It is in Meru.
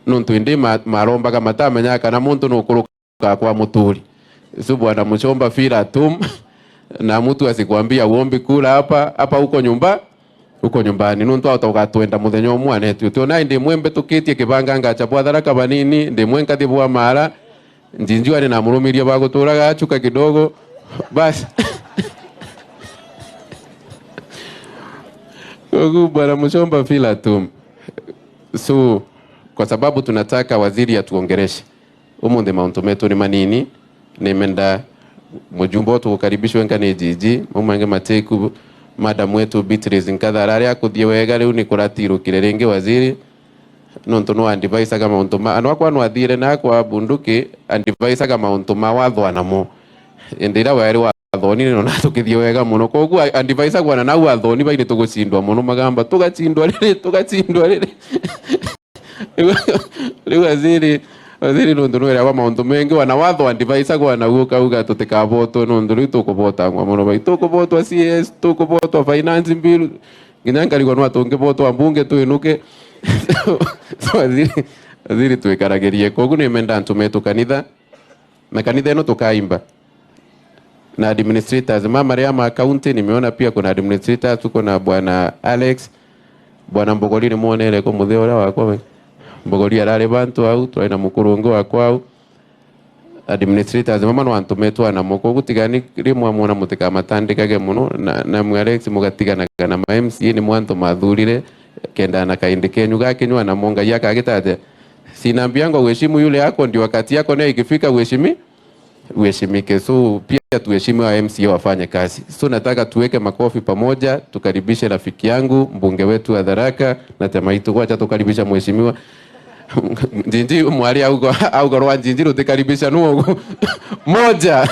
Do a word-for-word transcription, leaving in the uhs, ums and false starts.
nontu indi ma-, marombaga matamenyaga kana muntu nukuruka kwa muturi. So bwana Muchomba, feel at home na mtu asikwambia uombi kura hapa, hapa uko nyumba, uko nyumbani, nontu auta ugatwenda muthenya umwe anetu. Utiona indi imwe mbitukitie kibanga ngacha bwa Tharaka banini, ndi imwe nkathi bwa Mara, Njinji ari na murumiria ba guturaga achuka kidogo. Basi. Kogu bwana Muchomba, feel at home. So, kwa sababu tunataka waziri atuongereshe. Umunthi mauntu metu ni manini, nimenda mujumbe wetu gukaribishwe nka ni Njinji, mau mangi matiku, madam wetu Beatrice Nkathara aria akuthie wega, riu ni kuratirukire ringi waziri, nontu no advisaga mauntu ma, ano akwa no athire na akwa bunduki, advisaga mauntu ma watho anamo. Indi ira wari wathoni, ni nona tukithie wega muno. Koguo advisagwa na nau wathoni baini tugucindwa muno, magamba, "Tugacindwa riri, tugacindwa riri." Riu, riu waziri, waziri nontu nwiragwa mauntu mengi, wana watho advisagwa na uo kauga tutikabotwe, nontu riu tukubotangwa muno bai. Tukubotwa C A S, tukubotwa finance bill, nginya nkarigwa nwa tungibotwa mbunge twinuke. So, waziri, waziri twikaragirie. Koguo nimenda antu metu kanitha, na kanitha ino tukaimba. Na administrators mama ria ma county, nimeona pia kuna administrators, tuko na bwana Alex, bwana Mbogori, nimwonere ku muthee uria wakwa we. Mbogori arari bantu au, twari na mukuru ungi wakwa au. Administrators mama no antu metu anamo, koguo tigani rimwe mwona mutikamatandikage muno, na, na mwe Alex mugatiganaga na ma M C A, ni mwantu mathurire, kenda na kaindi kenyu gakinywa namo, Ngai akagita atia? Sinambiangwa uheshimu yule yako, ndio wakati yako nayo ikifika uheshimi-, uheshimike. So pia tuheshimu wa M C A wafanye kazi. So nataka tuweke makofi pamoja, tukaribishe rafiki yangu, mbunge wetu wa Tharaka na chama itu. Wacha tukaribisha mheshimiwa. Njinji mwari augo, augo rwa Njinji rutikaribisha nuo moja.